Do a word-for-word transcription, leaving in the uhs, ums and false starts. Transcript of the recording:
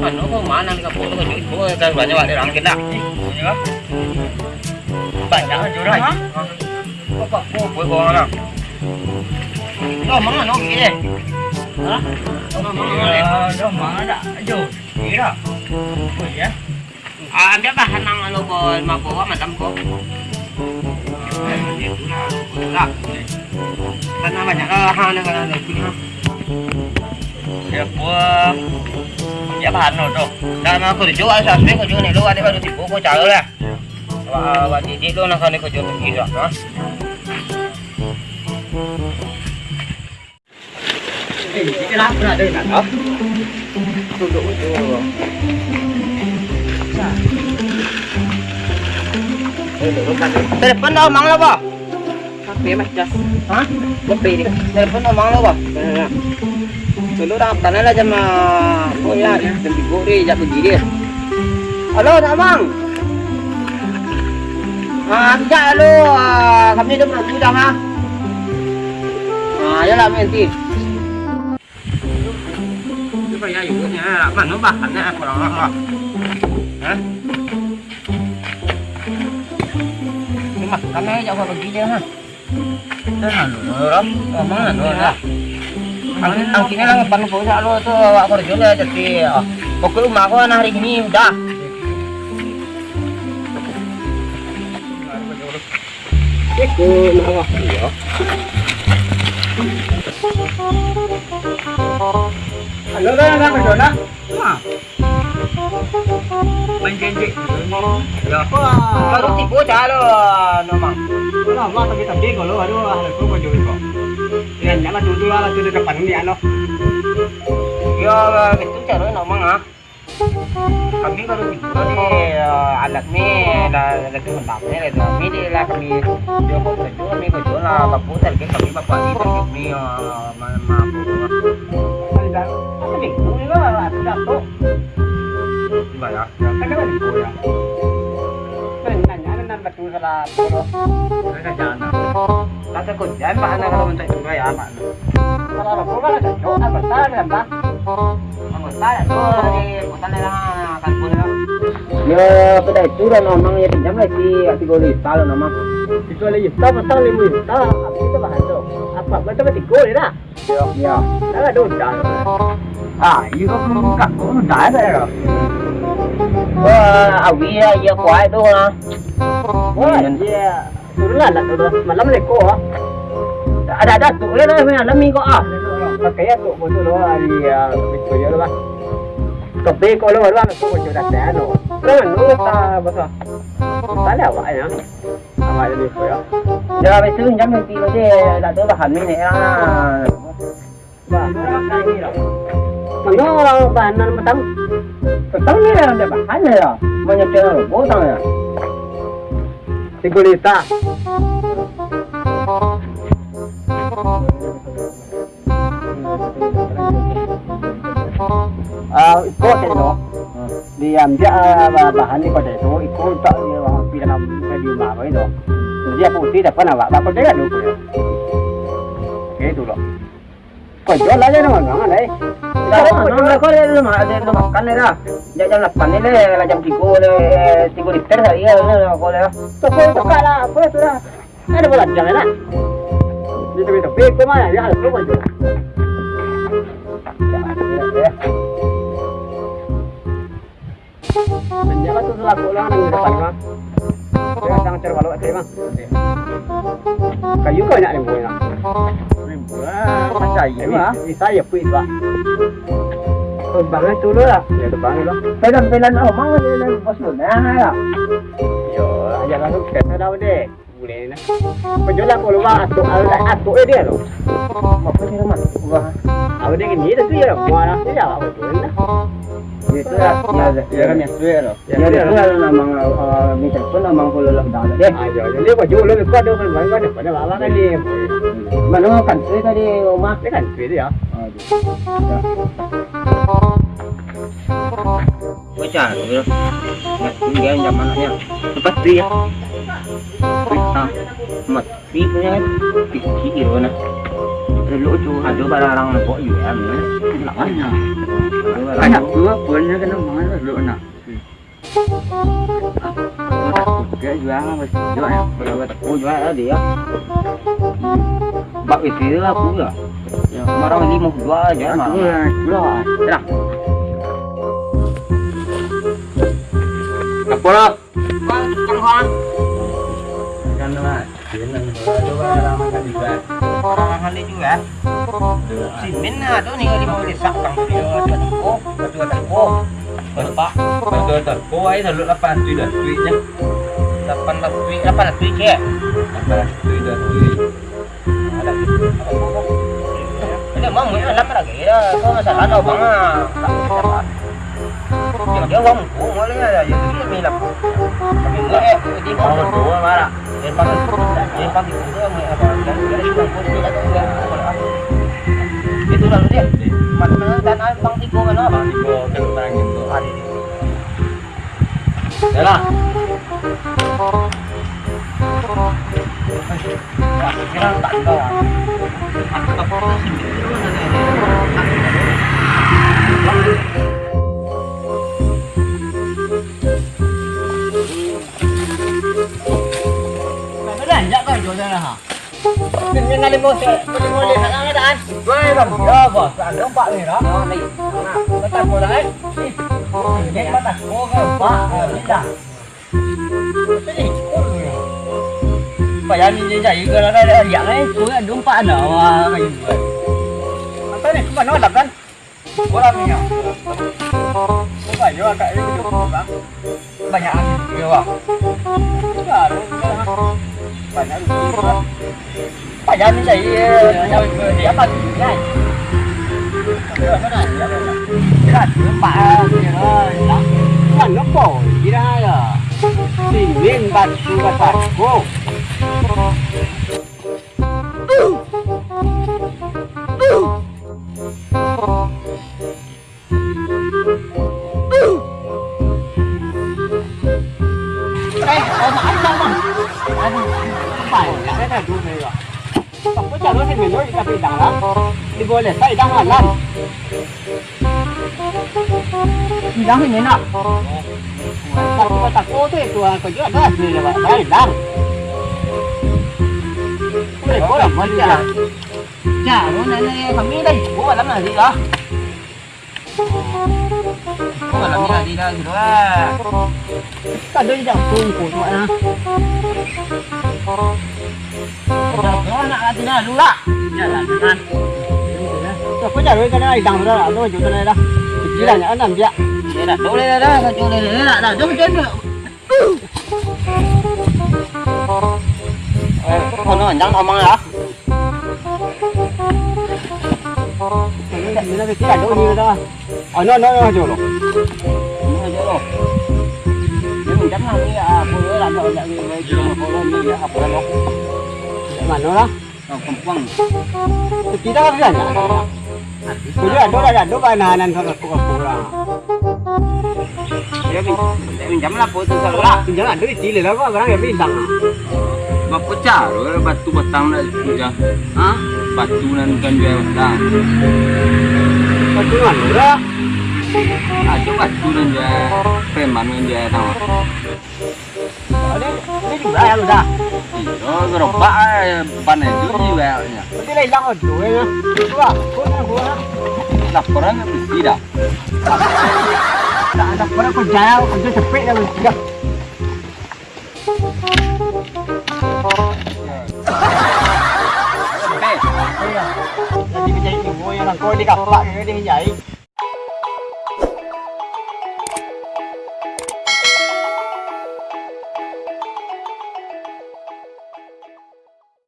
Anu, ko ma nan di kampuang tu, ko banyak wak di urang kena. Banyak ajo lah. Hah? Apa, apa, apa, apa, orang? Dah, manga, no, gini. Hah? Dah, manga, dah, manga, dah. Ajo. Kira. Oh, ya. Ah, ambiak bahan nan anu ko, limo puluah malam ko. Ah, iyo tu lah, tu lah. Kan banyak lah, ha, nan, nan, nan, nan. Iyo, ko, ambiak bahan tu. Dah, nan karajo, ah, sasuai karajo ni, lu ado baru tibo, ko caro lah. Wah, wah, didik lu, nan karajo tu, ha? Telepon dah, Mang, lah, bah. Hah? Telepon dah, Mang, lah, bah. Dulu dah, tanah lah, jam, ah, oh, ya, jam tigo deh, jak pergi deh. Halo, nak, Mang? Ah, kejap lu, ah, kami dah menunggu dah, ha. Ah, iyolah, nanti. Itu payah juga nya, mano bahannya kurang lah. Hah? Ini mah, kami ajak awak pergi dia, ha. Dah, anu, anu, Ram. Ngomong, anu, dah. Angki-, angkinyo lah, pan, pokoknyo, anu, tu, awak kerja lah, jadi, ah, pokok rumah aku, nah, hari ini, udah. Iko nak awak. Iyo. Anu lah, nak kerja lah. Wah. Main kenjek. Ya. Wah. Baru tibo calo, no, Mang. Alah, Mang, tapi-tapi kalau, aduh, ah, aku baju iko. Ya, jangan dulu lah, tu depan ni, anu. Ya, gitu caro, no, Mang, ah. Kami baru tibo ni, eh, alat ni lah, lah tu mantap ni, lah tu kami ni lah, kami, yo, kami kerja, kami kerja lah, bapak target kami, bapak ni target ni, ah, ma-, ma-, apa tu. Ada, ada minggu ni lah, ada tu. Gimana? Ada minggu ya. Nanya, nanya, tu salah. Ada jalan. Kata ko, jan, Pak, anak kalau untuk itu, ya, Pak. Kalau ada program, ada cocok, anggota ada, Pak. Anggota ada tu, di kota daerah, kan, boleh lah. Ya, pada itu dah, namang, ya, pinjam lah si tigo liter lah, namang. Tigo liter, petang lima liter, habis itu bahan tu. Apa, betul tigo liter dah? Ya. Ya. Dah ada udah. Ah, iya, kau belum buka, kau udah ada ya? Wah, awi lah, iya, kuat tu lah. Wah, iya. Turun lah, nak turun. Malam leko, ah. Ada, ada, tu, eh, dah, malam minggu, ah. Pakai ya, tu, betul, ah, iya, betul, ya, lah. Tapi kalau orang tu, betul, dah, dah, no. Kan, lu tak, betul. Tak ada awak, ya. Awak jadi, ya. Ya, betul, jam nanti, betul, tak tahu, lah, hamil, ya. Bah, mano bahan nan patang? Patang ni lah, ndak bahan lah. Banyak cewek robot tang ya. Tigo liter. Ah, iko tadi tu. Diambiak, ah, ba-, bahan ni kau tadi tu, iko tak dia orang pi dalam di rumah kau itu. Jadi aku ti dapat nak buat apa dia tu. Oke, tu lah. Kau jual aja nama nama deh. Kalau mana lah kau dah makan, dah makan dah. Jak jam lapan ni leh, lah jam tigo leh, tigo liter saja lah kau leh. Toko buka lah, apa tu dah. Ada bola jam nak. Di tepi-tepi tu mah, ya, tu pun tu. Banyak lah tu selaku lah, nang di depan mah. Dia datang cari balok tadi, Bang. Kayu kau banyak rimbo, Bang. Rimbo lah, macam air, Bang. Bisa ya, pui, Bang. Kembang tu lah. Ya, kembang tu. Pelan-pelan, oh, mau dia, dia, bos lu. Nah, ya. Yo, aja langsung kita dah deh. Buliah ni nah. Pajual lah kalau bah, atuk, atuk, atuk eh dia tu. Apa dia rumah? Wah. Apa dia gini tu ya? Muara tu ya, apa tu nah? Itu lah, ya, ya, kan ya, tu ya lo. Ya, ya, tu lah nama, eh, minta pun nama pun lo dah ada deh. Ah, ya, ya. Ni pajual lo, kau ada kan, kan, kan, pada lama kan ni. Mana kan tu tadi rumah? Dia kan tu dia. Ah, dia. Ya. Bacaro yo. Mati dia zaman anaknyo. Lepas tu yo. Ha, mati punyo kan. Pikir yo nah. Dulu tu ado barang-barang nempok juo, kan? Banyak. Ado barang. Banyak tu, aponyo kena mangan dulu nak. Takut juo, Bang, juo, yo. Takut juo lah dia. Bak itu lah aku lah. Ya, barang limo juo aja, Bang. Aku lah, aku lah. Dah. Apo lah? Bang, tukang, Bang. Kan lah. Barang-barang dijual. Simin ado ni, limo desak, Bang. Batu atako, batu atako. Batu atako, ai, saluak lapan ratuih duo ratuih nyo. Lapan ratuih, lapan ratuih ciek. Lapan ratuih duo ratuih. Ado, ado, Bang, alam lagi. Yo, kau masalah tau, Bang, ah. Tak, tak, tak. Yo, dia uang muko, boleh lah. Yo, dia main lah. Tapi enggak, eh, dia uang muko, marah. Dia panggil, dia panggil, dia main apa? Dan dia sudah pun dia kata, dia muko lah. Itu lalu dia. Mana, mana, dan Bang Tigo mana? Bang Tigo, kalau tangan tu. Ah, dia, dia. Yalah. Ini ngalih bos, eh, boleh, boleh, nak, nak, nak. Woi, Bang. Ya, bos. Ada empat ni, dah. Oh, ni. Nah, kata aku dah, eh. Ih, ini empat aku, kan? Empat. Ah, ni dah. Tapi ni, oh, ni. Payah ni, dia cari ke, dah, dah, dah, lihat, eh. Tu kan, ada empat dah. Wah, kayu, kan? Apa ni? Kemana dah, kan? Kurang minyak. Coba yo agak ini dulu, Bang. Banyak angin dia, Bang. Baru dia, Bang. Banyak rugi, Bang. Banyak ni saya, dia, dia apa ni, kan? Dia apa ni? Dia apa ni? Dia apa ni? Dia apa ni? Mana boy? Dia ya. Simin batu batako. Eh, oh, maaf, Bang. Aduh, banyak dah dulu saya. Apa caro sih, Mendo, di kafe hilang lah? Di boleh, saya hilang malam. Hilang ini nak. Tapi kau takut tu, itu aku juga dah sini lewat. Saya hilang. Boleh, boleh, boleh. Caro nenek kami dah ibu malam hari lah. Malam ni hari dah gitu lah. Kada di dapur pun, Mak, nah. Dah, kau nak hati dah, lu lah. Jalan, kan. Apa jalan kena hilang dah, apa jual dah. Pikiran ya, enam dia. Ya dah, boleh dah, dah, boleh dah, dah, dah, jom, jom, jom. Eh, kono anjang omong lah. Ini dah, ini dah, dah. Ano, ano, ano, aja lo. Ano aja lo. Ini jangan ni, ah, boleh lah, kalau nak ni, ni, ni, ni, ni, apa lo? Mana lah? Oh, kampuang. Tidak ada. Kuliah ada, ada, ada, panahanan sama aku, aku lah. Ya, pin-, pinjam lah, foto salah. Pinjam ada di Chile lah, Pak, barang ya bintang. Bapa caro batu batang nak pinjam? Hah? Batu nan kan jual batang. Batu mana, Pak? Ada batu nan jual, preman nan jual batang. Ini, ini juga ya, udah. Iyo, gerobak, eh, ban itu juga ya. Berarti lah hilang itu, ya. Gua, gua, gua. Laporan ke besi dah? Tak ada pernah kerja, kerja cepet dah besi dah. Cepet. Iya. Jadi kerja itu, gua yang kau di kapak, dia kerja.